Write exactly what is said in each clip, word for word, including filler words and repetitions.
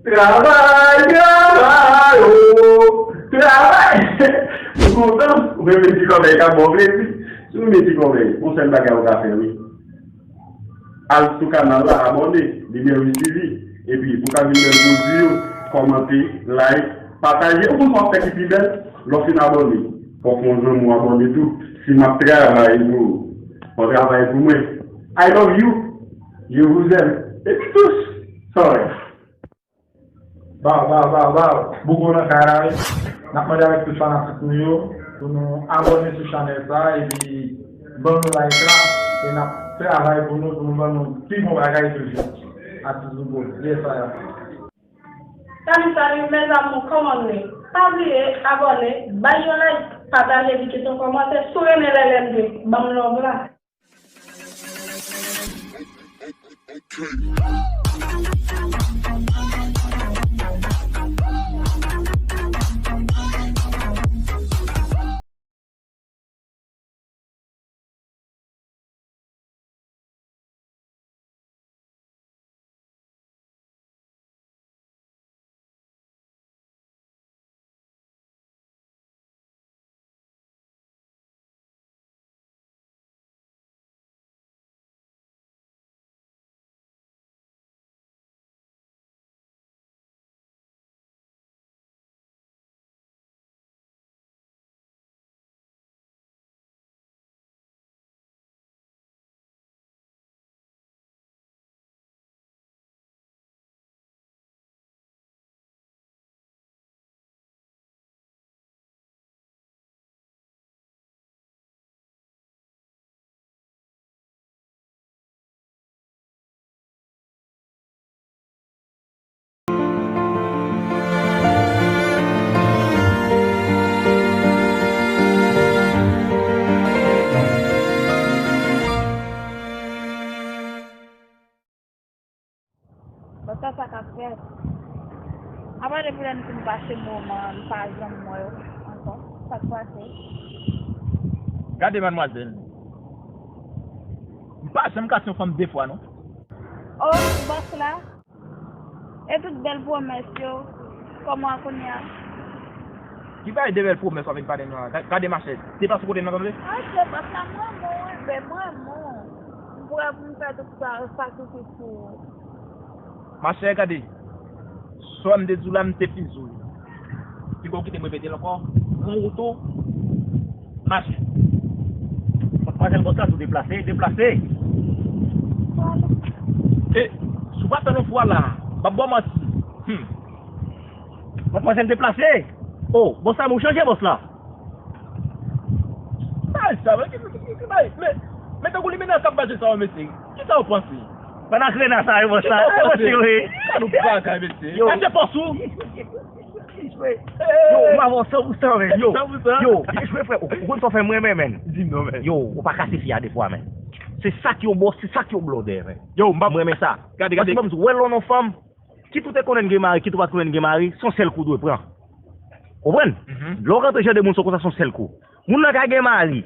Travay, travay, o, travay. Ou kontan? Ou renmen ti kòmèy k ap ba w plezi? Si w renmen ti kòmèy, yon sèl bagay ou ka fè, wi. Al sou kanal la, abòne, li gen wi swivi. Epi, pou ka vin bèl pwodui yo, kòmante, like, pataje. Ou konn sa w ap fè ki pi bèl? Lè w fin abòne, fò w fè yon zanmi w abòne tou. Si m ap travay pou ou, fò w travay pou mwen. I love you. Je vous aime. Epi tous. Sorry. Baw, baw, baw, baw. Bougon nan kay la, wi. N ap mande avèk tout fanatik nou yo pou nou abòne sou chanèl sa epi ban nou like la e n ap travay pou nou, pou nou ban nou pi bon bagay toujou. Atis nou bon. Yes, I am. Salut, salut mes amours, kòman nou ye? Pa bliye abòne, bay yon like, pataje, kite yon kòmantè, si w renmen lè lè m de, ban m love la. Bòs la, sa k ap fèt? Apa depi lè n fin pase moman, n pa janm wè yo ankò. Sa k pase? Gade madmwazèl. M pa janm kase yon fanm de fwa, non. Oh, bòs la. E tout bèl pwomès yo, kòman kounye a? Ki bagay de bèl pwomès w ap vin pale m la? Ga-, gade machè, deplase kote m nan, tande? Ah, se bòs la, m renmen w, wi, ben, m renmen w. M prè pou m fè tout sa, sakrifis pou ou. Machè, gade. Sa m te di w la, m te fin di w li. Piga w kite m repete l ankò. Pran wout ou. Mache. Madmwazèl, bòs la di w deplase, deplase. E, si w pa tann yon fwa la, m ap ba w manti. Hmm. Madmwazèl, deplase. Oh, bòs la, men w chanje bòs la. Bagay sa, men, ki, ki, ki, ki bagay? Men, men tankou li mennen an k ap mache sa yo, mesye. Kisa w panse? Pandan krena sa yo, bòs la. Kisa w panse? Yo, yo. Sa nou bagay, mesye. Yo. Mache pòs ou. Yo, m avanse san pou san, men. Yo, san pou san? Yo, byen jwe, frè. Ou, ou konn sa w fè m renmen, men. Di m non, men. Yo, ou pa kase fi a de fwa, men. Se sa k yon bòs, se sa k yon blòdè, men. Yo, m pa. M renmen sa. Gade, gade. Paske ban m di w, wè lè w nan fanm, kit ou te konnen n gen mari, kit ou pa t konnen n gen mari, se yon sèl kou w dwe pran. Konprann? Mhm. Lè w rantre jan de moun sa konsa, se yon sèl kou. Moun nan ka gen mari.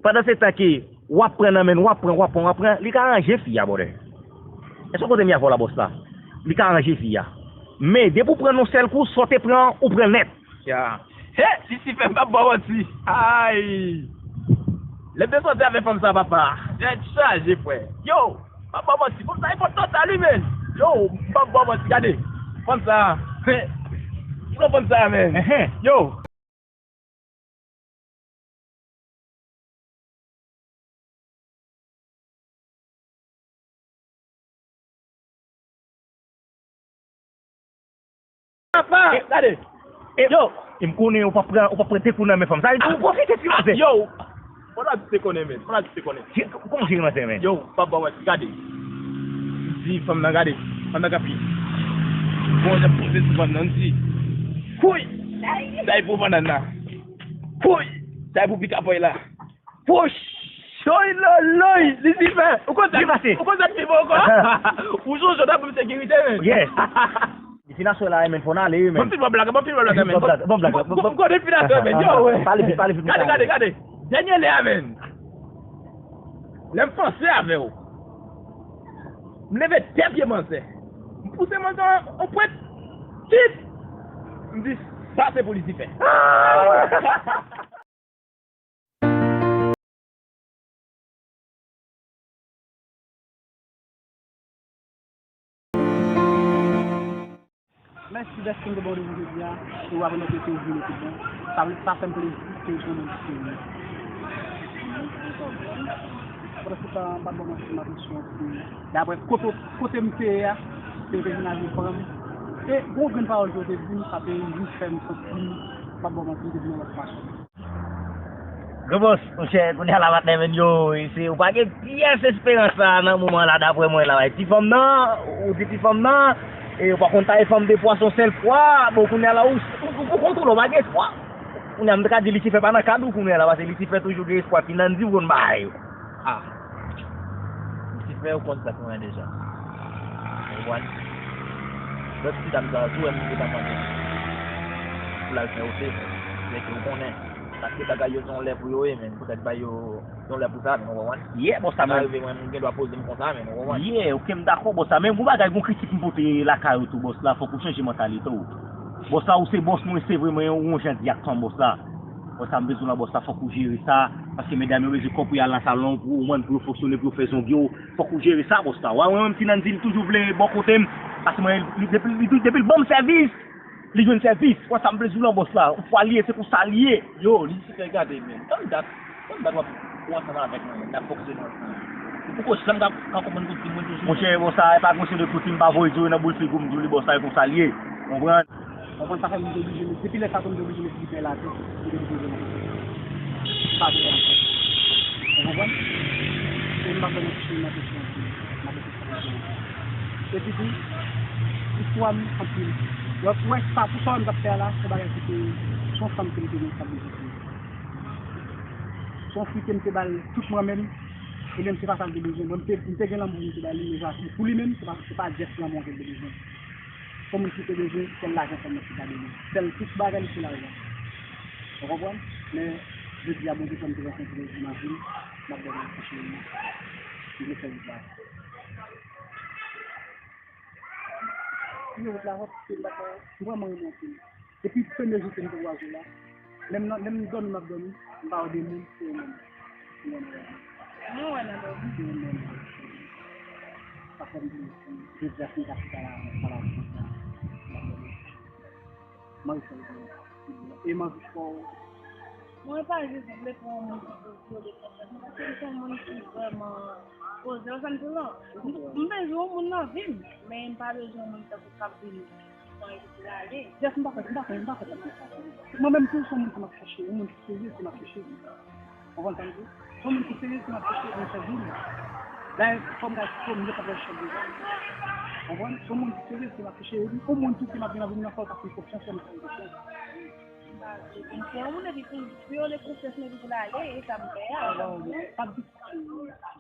Pandan se tan ke w ap pran nan men l, w ap pran, w ap pran, w ap pran, li ka ranje fi a, brother. Èske w konprann sa m ap di w la, bòs la? Li ka ranje fi a. Men, depi w pran nan yon sèl kou, sa w te pran an, ou pran nèt. Ya. He, Lisifè, m p ap ba w manti. Ay! Lè m te sòti avèk fanm sa, papa, tèt chaje, frè. Yo, m p ap ba w manti. Fanm sa e fò total, wi, men. Yo, m p ap ba w manti. Gade, fanm sa, he, m pran fanm sa, men. Enhen. Yo. Papa, gade. E, yo. E m konnen ou p ap pran, ou p ap pran de kou nan men fanm sa. Ou pwofite ti manzè. Yo. Fò w di te konnen, men. Fò w di te konnen. Kòman se manzè, men? Yo, papa, wè, gade. M di fanm nan, gade. Fanm nan k ap ri. Bon, jan poze sou fanm nan, m di. Kouy! Sa e pou bannann nan. Kouy! Sa e pou pikapòy la. Poch! Choy loloy! Lisifè! Ou konn sa k pi bon ankò? Ou sonje w t ap ban m sekirite, men. Yes. Li fin aswè la, men, fò n ale, wi, men. Bon, fin bon blag, bon, fin bon blag, men. Bon blag, bon blag. Bon, bon, bon, fin aswè, men. Yo, wè. Pale vit, pale vit. Gade, gade, gade. Dènye lè a, men. Lè m panse avè w. M leve de pye manzè. M pouse manzè an, an pwent. Tit! M di, sa se pou Lisifè. Mèsi dèske m te ba w randevou jodi a, e w ap remèt ke w vini tout bon. Sa, sa fè m plezi ke w tonbe m sou li. Pandan se tan, m pa t ba w manti, m apresye w anpil. Daprè kote, kote m te ye a, se te vin avè fanm. E gon grenn pawòl ke w te di m, sa te jis fè m santi m, m pa t ba w manti, m te vin yon lòt fason. Gwo bòs, monchè, kounye a la matnè menm yo, se, ou pa gen pyès esperans la nan moman la, daprè mwen la, bay ti fanm nan, ou di ti fanm nan, e ou pa konn taye fanm de pwa se yon sèl fwa, bon, kounye a la, ou, ou, ou kontwole, ou pa gen fwa. Kounye a, m te ka di Lisifè pa nan kad ou, kounye a la, paske Lisifè toujou gen espwa, ti Nandy ou konn bay. Ah. Lisifè, ou konn sa k mwen deja. Ou konprann? Lòt ti dam sa, tou wè m te ka mande pou l al fè ote, men ke ou konnen. Paske bagay yo se yon lè pou yo ye, men poutèt bay yo se yon lè pou sa, men ou konprann? Yeah, bòs la, men. Sa rive mwen, m gen dwa poze m konsa, men ou konprann? Yeah, ok, m dakò, bòs la. Men gon bagay, gon kritik m pote lakay ou tou, bòs la, fòk ou chanje mantalite w. Bòs la, ou se bòs mwen, se vre, men ou yon jan di ak fanm, bòs la. Bòs la, m bezwen w la, bòs la, fòk ou jere sa. Paske medam yo bezwen kòb pou y al nan salon, pou ou konprann, pou yo fonksyone, pou yo fè zong yo. Fòk ou jere sa, bòs la. Ou wè, mwen menm, ti Nandy, li toujou vle bò kote m. Paske mwen, li, depi, li, depi l ban m sèvis, li jwenn sèvis. Wè sa m vle di w lan, bòs la. Yon fwa l ye, se konsa l ye. Yo, Lisifè, gade, men. Tann dat, tann dat w ap, ou ansanm avèk mwen, men. N ap fonksyone ansanm. Ou poko janm ka, ka konprann koutim mwen toujou. Monchè, bòs la, e pa kesyon de koutim, m pa voye di w nan boul figi w, m di w li, bòs la, e konsa l ye. Konprann? Konprann sa fè m te oblije met, depi lè sa tou m te oblije met Lisifè la tou, m te oblije met sa tou. Ou konprann? E m pa fè nan koutim nan kesyon anpil. Nan kesyon anpil. Epi tou, istwa m anpil. Donk, ou wè sa, tout sa m t ap fè a la, se bagay ki te, se yon fanm ke m te gen sa pou m te fè. Se yon fi ke m te ba l tout mwen menm, e menm se pa sa l te bezwen. Mwen, m te, m te gen lanmou pou m te ba li, men sa, pou li menm, se pa, se pa jès lanmou ke l te bezwen. Se yon moun ki te bezwen sèl lajan sèlman ki ta done. Sèl tout bagay li se lajan. Ou konprann? Men, jodi a, Bondye fè m te rankontre l nan vi m, m ap bèl nan kouche li. Li vle fè vit la. Li wout la, wap, se m pa ka, m vrèman renmen anpil. Depi premye jou ke m te kwaze w la, lè m nan, lè m dòmi, m ap dòmi, m pa wè de moun, se ou menm. Mwen wè nan dòmi. Se ou menm. Sa fè m di, jodi a, si m ta chita la, m pa la, m ap dòmi. Mwen fè l byen. E m anvi fè w. Mwen pa jis vle pou yon moun ki pou vyole konfyans mwen, paske m se yon moun ki vrèman poze. Ou sa m di w lan? M, m bezwen yon moun nan vi m, men m pa bezwen yon moun tankou k ap vin pran epi pou l ale. Jès, m pa fè, m pa fè, m pa fè tèt mwen sa. Mwen menm tou, se yon moun ke m ap chèche, yon moun ki serye ke m ap chèche. Konprann sa m di? Se yon moun ki serye ke m ap chèche nan fè vi m. Dayè, fò m gade fò m, m ap fè chèk deja. Konprann? Se yon moun ki serye ke m ap chèche, epi yon moun tou ke m ap vin nan vi m nan, fò l ka fè m konfyans, fò m fè l konfyans. Se yon moun epi pou, pou yo le konfyans mwen epi pou l ale, e sa m fè a. Alò, pa di,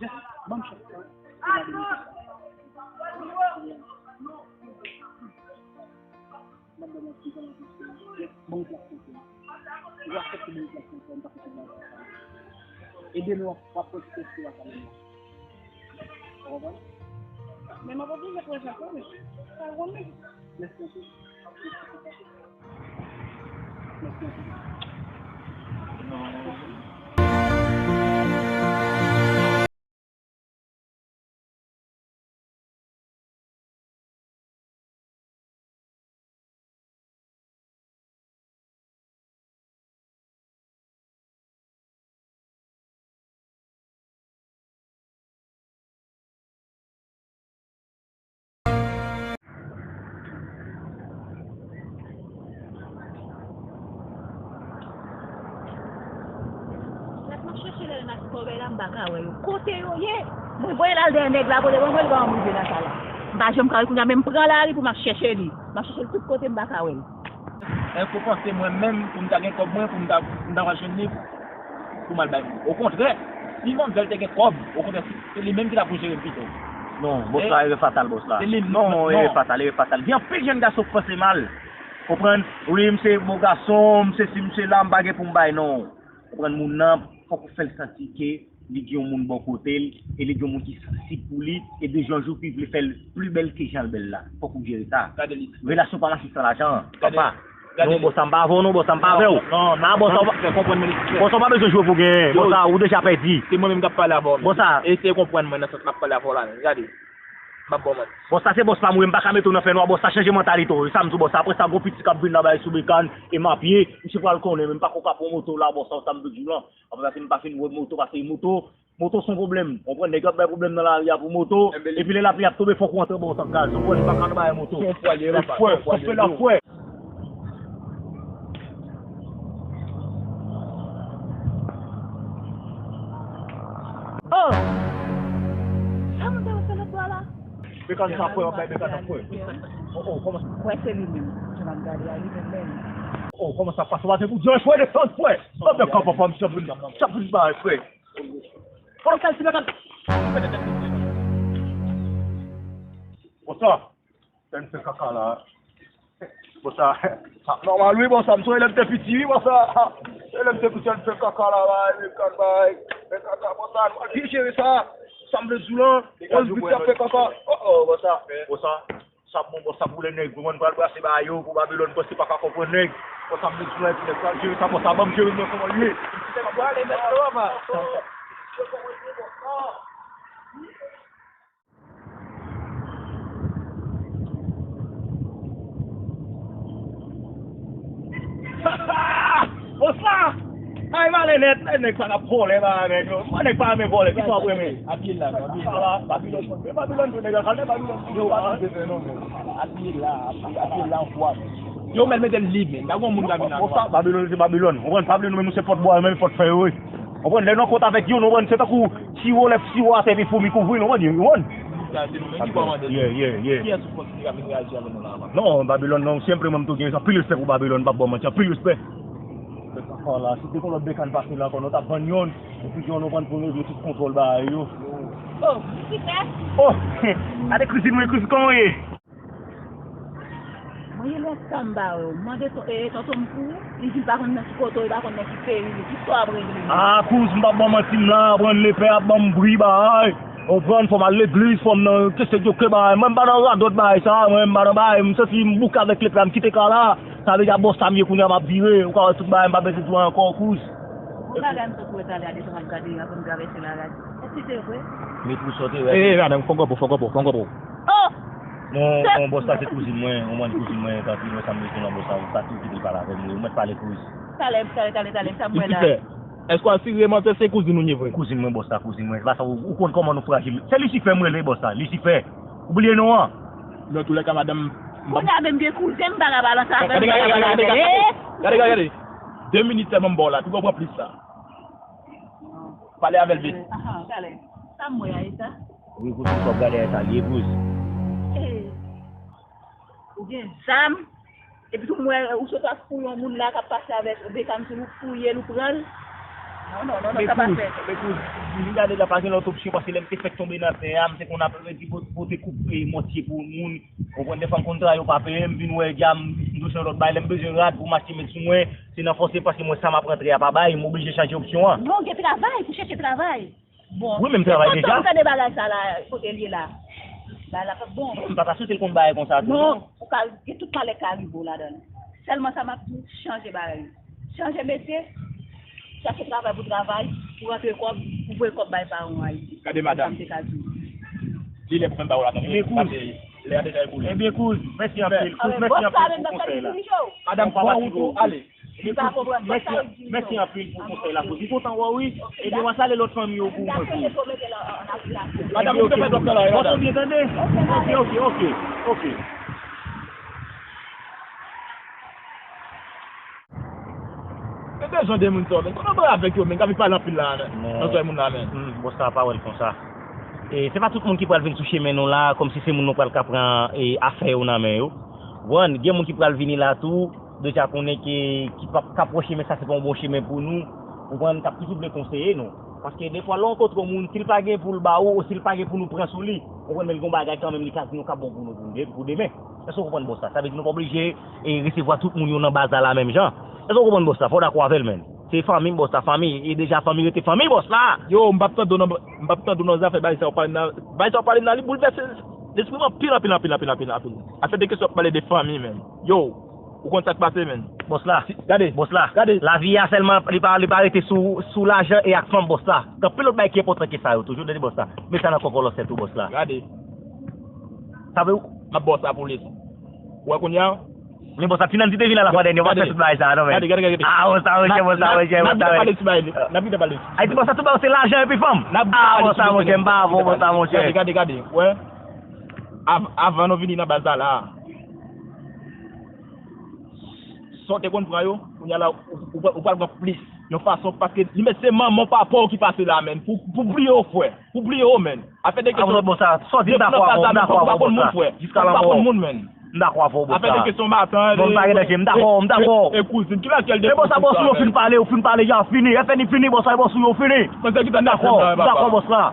just ban m chans lan. M ap ban m yon ti tan, just ban m yon plas konfyans. Ou aksepte ban m yon plas konfyans, m pa konfyans nan sa. Ede nou, w ap, w ap pwofite espri w ap ale. Ou konprann? Men m ap oblije prezante w, men sa w konnen. Mèsi anpil. Lè m ap chèche lè m ap kòbèy la, m pa ka wè yo. Kote yo ye? Mwen voye l al dèyè nèg la, kote mwen voye l pa ann rive nan sa la. M pa janm ka wè l kounye a, men m pran lari pou m ap chèche li. M ap chèche l tout kote, m pa ka wè l. Èske w panse mwen menm, pou m ta gen kòb mwen, pou m ta, pou m ta pral jwenn li, pou m al bay moun? Okontrè, si manmzèl te gen kòb, okontrè, se, se li menm ki ta pou jere m pito. Non, bòs la, erè fatal, bòs la. Non, erè fatal, erè fatal. Gen anpil jèn gason k panse mal. Konprann? Wi, m se bo gason, m se si, m se la, m pa gen pou m bay, non. Konprann? Moun nan, fòk ou fè l santi ke Li gen yon moun bò kote l, e li gen yon moun ki sansib pou li, e de jou an jou, ki vle fè l pli bèl ke jan l bèl la. Fòk ou jere sa. Gade li. Relasyon pa mache san lajan, papa. Non, bòs, sa m pa avè w, non, bòs, sa m pa avè w. Non, non, ah, bòs, sa w pa bezwen jwe pou genyen. Bòs, sa, ou deja pèdi. Se mwen menm k ap pale avè w. Bòs, sa. Eseye konprann mwen nan sans m ap pale avè w la. Gade. M ap ba w manti. Bòs, sa se bòs pa m, wi, m pa ka mete w nan fènwa, bòs, sa chanje mantalite w. Sa m di w, bòs, sa, apre sa, gon pitit k ap vin nan bay sou bekàn, e m a pye, misye pral konnen, men m pa ko ka pran moto la, bòs, sa, sa m di w lan. Apre sa, si m pa fin wè moto, pase moto, moto se yon pwoblèm. Ou konprann, nèg yo ap bay pwoblèm nan lari a pou moto. Epi lè lapli ap tonbe, fòk ou antre bò w tank gaz. Ou konprann, li pa ka nan bay moto. Fè l fè. Oh! Sa moun sa yo fè lòt bò la? Mekan sa, frè, w ap bay mekan nan, frè. Oh, oh, kòman? Wè, se li menm. Jan m ap gade a, li menm menm. Oh, kòman sa pase? W a te pou di, frè, desann, frè. Anben, kanpe, kanpe, misye ap vin, misye ap vin bay, frè. Fò l kalsine kat. Bòs, sa n fè kaka la. Bòs, sa, sa nòmal, wi, bòs, sa. M sonje lè m te piti, wi, bòs, sa. Se lè m te piti, n fè kaka la, bay, men kaka, bay, men kaka, bòs, sa, nou pa byen jere sa. Sa m vle di w lan, on l vit ap fè kaka. Oh, oh, bòs, sa, bòs, sa. Sa bon, bòs, sa pou lè nèg, pou mwen pral brase ba yo, pou Babilòn, bòs, se pa ka konprann nèg. Bòs, sa m bezwen, epi nèg pral jere sa, bòs, sa ban m jere mwen kòman l ye. Mwen pral mèt lo, papa. Bòs la! Ay, malè nèt, nèg sa k ap vòlè ba nèg yo. Mwen nèg pa renmen vòlè, ki sa w ap renmen? Apiye la, apiye la. Babilòn, Babilòn, Babilòn, nèg la, kalme Babilòn. Yo, pa bezwen non, men. Apiye la, apiye, apiye la, anfwa. Yo, men mete l lib, men. Pa gon moun ka vin anfwa. Bòs sa, Babilòn, se Babilòn. Ou konprann, Babilòn, nou menm, nou se pòt bwa, menm pòt fè yo, wi. Ou konprann, lè nou an kont avèk yo, nou konprann, se tankou siwo, lè siwo atè, epi foumi kouvri l, ou konprann, ou konprann? Sa, se nou menm ki kòmande. Yeah, yeah, yeah. Kiyès ou panse ki ka vin reyaji avè nou la, papa? Non, Babilòn, non, senpleman, m tou gen anpil respè pou Babilòn, m p ap ba w manti, anpil respè. Fè sa ankò la, si te gon lòt bekàn pase la ankò, nou t ap vann youn, epi youn nou vann pou nou regle tout kontwòl bagay yo. Oh, Lisifè! Oh, gade kouzin mwen, kouzin, kòman w ye? Mwen gen lontan m pa wè w. M mande to-, eh, tonton m pou ou, li di l pa konn nan ki kote w, li pa konn nan ki peyi w ye. Kisa w ap regle? Ah, kouz, m p ap ba w manti, m la, pran lepè ap ban m bri bagay. Ou konprann, fò m al legliz, fò m nan kese djoke bagay. Mwen, m pa nan radòt bagay sa, mwen, m pa nan bagay, m santi m bouke avèk lepè a, m kite ka la. Sa vle di a bòs sa m ye kounye a, m ap vire. Ou ka wè tout bagay, m pa bezwen di w ankò, kouz. Yon bagay m sot wè talè a depi m ap gade avan m travèse la radyo. Èske se vre? Met pou sote, wè. Eh, eh, madanm, fò konpò, fò konpò, fò konpò. Oh! Mon, mon bòs la se kouzin mwen, ou konprann kouzin mwen, tanpri, mwen sa m bezwen nan bòs la, ou pa tou kite l pale avè m, ou mèt pale kouz. Talè, talè, talè, talè, sa m wè la. Lisifè, èske w asire manzè se kouzin ou ye vre? Kouzin mwen, bòs la, kouzin mwen. Se pa sa, ou, ou konn kòman nou frajil. Se Lisifè m rele, bòs la, Lisifè. Ou bliye non an? Nan toulèka, madanm, m pa... Kounye a menm gen kouzen m pa ka pale ansanm avè l, m pa ka pale avè l. Gade, gade, gade. De minit sèlman m ba w la, pi w pran plis sa. Pale avè l vit. Aha, talè. Sa m wè a, e sa? Wi, kouz, fò w gade a, e sa l ye, kouz. Eh. Ou gen zam, epi tou m wè ou sot ap fouye yon moun la k ap pase avèk bekàn sou ou, fouye l, ou pran l. Non, non, non, non, sa pa fèt. Men kouz, m gade la pa gen lòt opsyon, paske lè m te fèk tonbe nan tè a, m te konn ap redi pote koup mòtye pou moun. Ou konn, dèfwa m konn travay, yo pa peye m, vin wè dja m, m bezwen lòt bagay, lè m bezwen rad pou m achte met sou mwen, se nan fòse, paske mwen sa m ap rantre a pa bay, m oblije chanje opsyon an. Non, gen travay, pou chèche travay. Bon. Wi, men m travay deja. Kontan m tande bagay sa la, kote l ye la. Bagay la p ap bon. Non, m pa ta swete l konn bagay konsa tou, non. Non, ou ka gen tout malè k ka rive w ladan l. Sèlman sa m ap di w, chanje bagay yo. Chanje metye, chache travay pou travay, pou rantre kòb, pou voye kòb bay paran w Ayiti. Gade madanm. Sa m te ka di w. Li lè pou fè m ba w ladan. Ebyen, kouz. Lè a deja boule. Ebyen, kouz, mèsi anpil. Kouz, mèsi anpil pou konsèy la. Madanm, pran wout ou ale. Mèsi, mèsi anpil pou konsèy la, kouz. M kontan wè w, wi. Ebyen, w a salye lòt fanmi yo pou mwen, kouz. Madanm, ou te fè dòk nan la, wi, madanm. Ou byen tande? Ok, ok, ok, ok. Mwen bezwen de moun sa yo, men. Kòman w pale avèk yo, men? Gade pale anpil la, men. Nan zòrèy moun la, men. Hmm, bòs sa pa wè l konsa. E, se pa tout moun ki pral vin sou chemen nou la, kòmsi se moun nou pral ka pran, e, afè yo nan men yo. Bon, gen moun ki pral vini la tou, deja konnen ke, ki p ap, k ap wè chemen sa se pa yon bon chemen pou nou. Ou konprann, k ap toujou vle konseye nou. Paske defwa, lè w rankontre yon moun, si l pa gen pou l ba ou, ou si l pa gen pou nou pran sou li, ou konprann, men l gen yon bagay kanmenm li ka di nou k ap bon pou nou, pou de-, pou demen. Èske w konprann bòs la? Sa vle di nou pa oblije, e, resevwa tout moun yo nan baz la, la menm jan. Èske w konprann bòs la? Fò w dakò avè l, menn. Se fanmi, bòs la, fanmi. E deja fanmi rete fanmi, bòs la. Yo, m p ap tande w nan, m p ap tande w nan zafè bagay sa w pale m nan. Bagay sa w pale m nan, li boulvèse lespri m anpil, anpil, anpil, anpil, anpil, anpil. Afè de kesyon w ap pale de fanmi, menm. Yo, ou konn sa k pase, menm. Bòs la, gade, bòs la, gade. Lavi a sèlman, li pa, li pa rete sou, sou lajan e ak fanm, bòs la. Gen anpil lòt bagay ki enpòtan ke sa yo, toujou, tande, bòs la. Met sa nan kòkòlòsèt ou, bòs la. Gade. Sa vle, m ap ba w sa pou li. Ou wè kounye a? Men bòs la, Finans te vin la lafwa dènye, w pa fè tout bagay sa a non, men. Gade, gade, gade. Ah, bòs la, monchè, bòs la, monchè, bòs la. N ap pale sou bagay li. N ap pale sou bagay li. Ay, di bòs la, tout bagay se lajan epi fanm. Ah, bòs la, monchè, m pa avè w, bòs la, monchè. Gade, gade, gade. Wè. Av-, avan nou vini nan baz la, la. Sa w te konn pran yo, kounye a la, ou, ou, ou pral pran plis. Yon fason, paske li mèt se manman w, papa w ki pase la, menm. Pou, pou bliye w, frè. Pou bliye w, menm. Afè de kesyon. Bòs la, sòti, m dakò avè w, m dakò avè w, bòs la. Jiska lanmò. M dakò avè w, bòs la. Afè de kesyon matant. Non, m pa gen danje, m dakò, m dakò. E, e kouzin, ki lakyèl de kouzin sa, menm? Men bòs la, bòs, ou fin pale, ou fin pale, ya fini. F N I fini, bòs la, bòs ou yo fini. M dakò, m dakò, bòs la.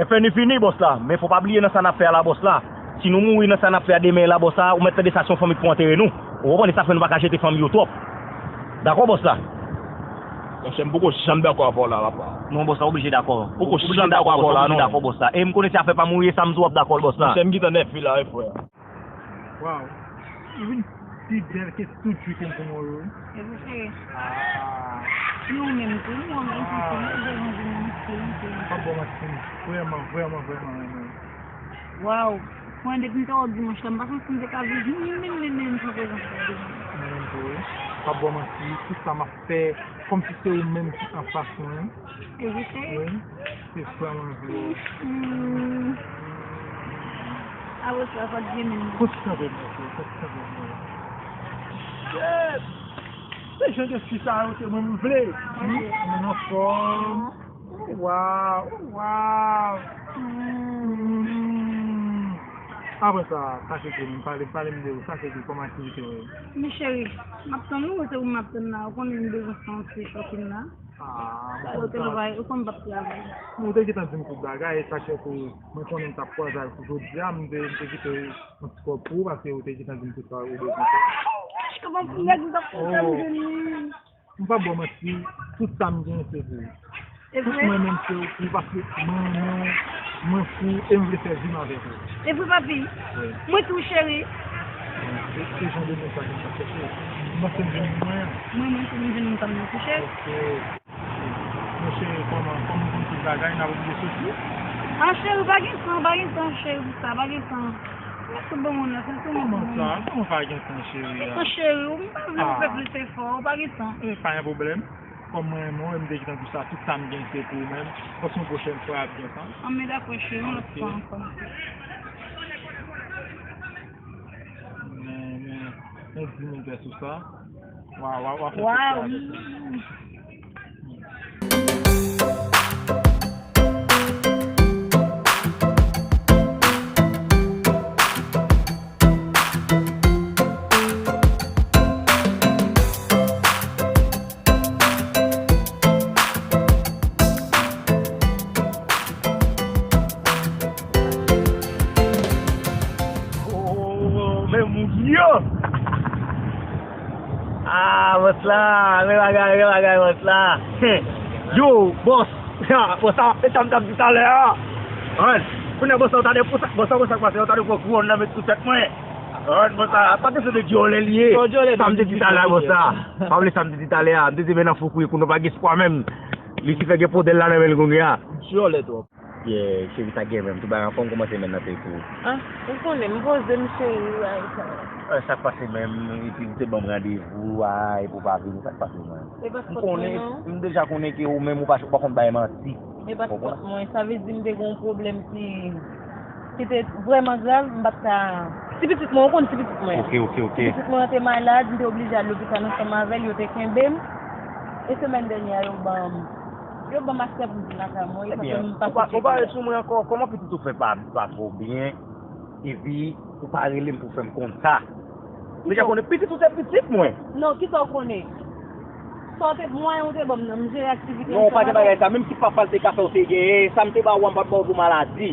F N I fini, bòs la. Men fò pa bliye nan sa n ap fè a la, bòs la. Si nou mouri nan sa n ap fè a demen la, bòs la, ou mèt tande sa, se yon fanmi k pou antere nou. Ou konprann, e sa fè nou pa ka jete fanmi yo twòp. Dakò, bòs la? Monchè, m poko janm dakò avè w la, papa. Non, bòs la, oblije dakò. Poko janm dakò avè w la, non. Dakò, bòs la. E m konnen se afè pa mouri, e sa m di w ap dakò l, bòs la. Monchè, m gentan nèf wi la, wi, frè. Waw. Ou vin pi bèl ke tout jou ke m konn wè w yo, wi. E pou cheri. Ah. E ou menm tou, ou menm tou, ou bezwen vin nan misye, misye. Pa bon, Maxime. Vrèman, vrèman, vrèman renmen w. Waw. Mwen, depi m te wè w dimanch la, m pa santi m te ka viv menm, menm, menm, menm san prezans ou. Mwen menm tou, wi. Pa bon, Maxime. Tout sa m ap fè, kòmsi se ou menm ki anfas mwen. E vre? Wi, se vrèman vre. Hmm. Awe, sa pa t gen menm. Konsantre m, mesye, konsantre m. Shit! Se jan de fi sa yo ke mwen m vle. Moun anfòm. Waw, waw. Hmm. Apre sa, sa se ke m pale, pale m de ou, sa se ke kòman aktivite w ye? Men cheri, m ap tann ou, se ou m ap tann la. Ou konnen m bezwen fè yon ti shopping la. Ah, ou te travay, ou konn m p ap travay. Ou te gentan di m tout bagay, e sa k fè ke mwen konnen m t ap kwaze avèk ou jodi a, m te, m te kite yon ti kòb pou ou, paske ou te gentan di m tout sa ou bezwen fè. Kòman pou nèg m t ap fè sa m jwenn li? M p ap ba w manti, tout sa m genyen se pou ou. E vre? Tout mwen menm se pou ou, paske mwen renmen w, mwen fou, e m vle fè vi m avèk ou. E vre, papi? Wi. Mwen tou, cheri. Se, se jan de moun sa ke m t ap chèche. M panse m jwenn moun mwen an. Mwen, mwen, si m jwenn moun pa m nan kouche. Ok. Monchè, kòman, kòm nou konn tout bagay, n ap oblije soti? Ah, cheri, pa gen tan, pa gen tan, cheri, pou sa, pa gen tan. Mèsi bon moun nan, se sou moun. Kòman sa? Kòman pa gen tan, cheri a? Tan, cheri, ou m pa vle ou fè plis efò, ou pa gen tan. E pa gen pwoblèm. Kòm mwen renmen w, e m te gentan di w sa, tout sa m gen se pou ou menm. Fò se yon pwochèn fwa ap gen tan. An, men dakò, cheri, yon lòt fwa ankò. Men, men, men di m yon pè sou sa. Waw, waw, waw, fè tout sa avèk mwen. Oh, men moun yo! Ah, bòs la, men bagay, men bagay, bòs la. Yo, bòs. Bòs la, e sa m t ap di talè a. An, kounye a bòs la, ou ta de pou sa, bòs la, bòs la, bòs la, ou ta de pou kouwòn nan met sou tèt mwen. An, bòs la, pa kesyon de dyòlè li ye. Sa m te di talè a, bòs la. Pa bliye sa m te di talè a. M te di men nan fou kouye, kounye a pa gen espwa menm. Lisifè gen podèl la nan men l kounye a. Dyòlè twòp. Yeah, cheri, sa gen menm. Tout bagay anfòm, kòman semèn nan te ye pou ou? Ah, ou konnen, m poze m cheri, wi, ay sa. Eh, sa k pase menm, epi ou te ban m randevou, ah, epi ou pa vini, sa k pase menm? E pa fòt mwen, non. M deja konnen ke ou menm, ou pa, ou pa konn bay manti. E pa fòt mwen, sa vle di m te gen yon pwoblèm ki, ki te vrèman grav, m pa t ka, ti pitit mwen, ou konn ti pitit mwen. Ok, ok, ok. Ti pitit mwen an te malad, m te oblije al lopital ansanm avè l, yo te kenbe m. E semèn dènyè a, yo ban m Yo ban m aksè pou m vin lakay mwen, e sa fè m pase. Ebyen, ou pa, ou pa ret sou mwen ankò. Kòman pitit ou fè pa, pa twò byen, epi ou pa rele m pou fè m konn sa? Ou deja konnen pitit ou se pitit mwen. Non, kisa w konnen? Sa w te, mwayen ou te ban m nan, m jere aktivite m. Non, pa gen bagay sa. Menm si papa l te ka fè w te genyen, sa m te ba ou a, m pa t ba w pou maladi.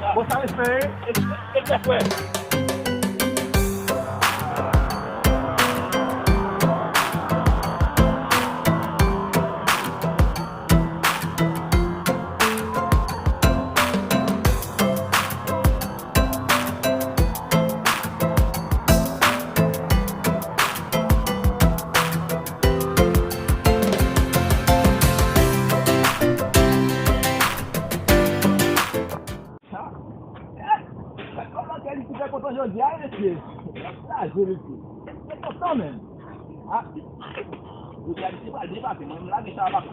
Bon, sa respè, wi. Respè, frè. Sa, eh, kòman ke li ti fè kontan jodi a, mesye? L ap kraze, mesye. Se kontan, menm. Ah, jodi a, misye pral depase, mwen, m lage sa a papa.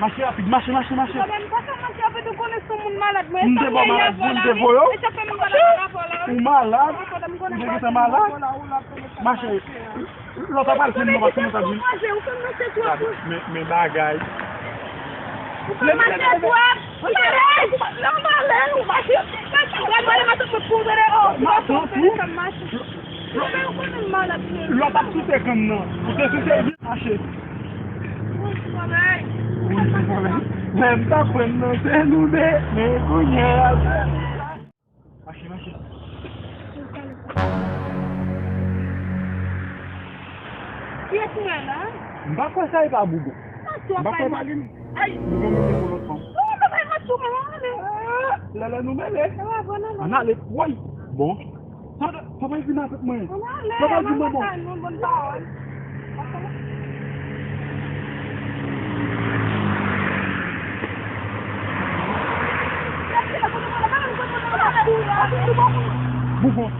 Mache rapid, mache, mache, mache. Sa menm pa ka mache rapid, ou konnen se yon moun malad, mwen. M te ba w malad, m te voye w. Ou malad? Ou te gentan malad? Mache. Lòt ap al fè non, paske nou t ap vin. Gade, men, men bagay. Ou fè mache twòp. Ou malè, ou malè, ou mache. Gad, mwen mache pou kouvre de o. Mache pou. Lòt ap soute kann nan. Ou te soute vin mache. Wi, wi, wi. Men m t ap pran nan, se nou de. Men kounye a. Mache, mache. Kiyès mwen la? M pa kwè sa e pa Bougon. M pa kwè pa gen. Ay, Bougon mete pou lòt fanm. Non, non, non, non, non, non. Lè, lè nou mele. Ann ale, woy. Bon. Sa, sa pa vin avèk mwen. Sa pa di mwen bon. Bougon.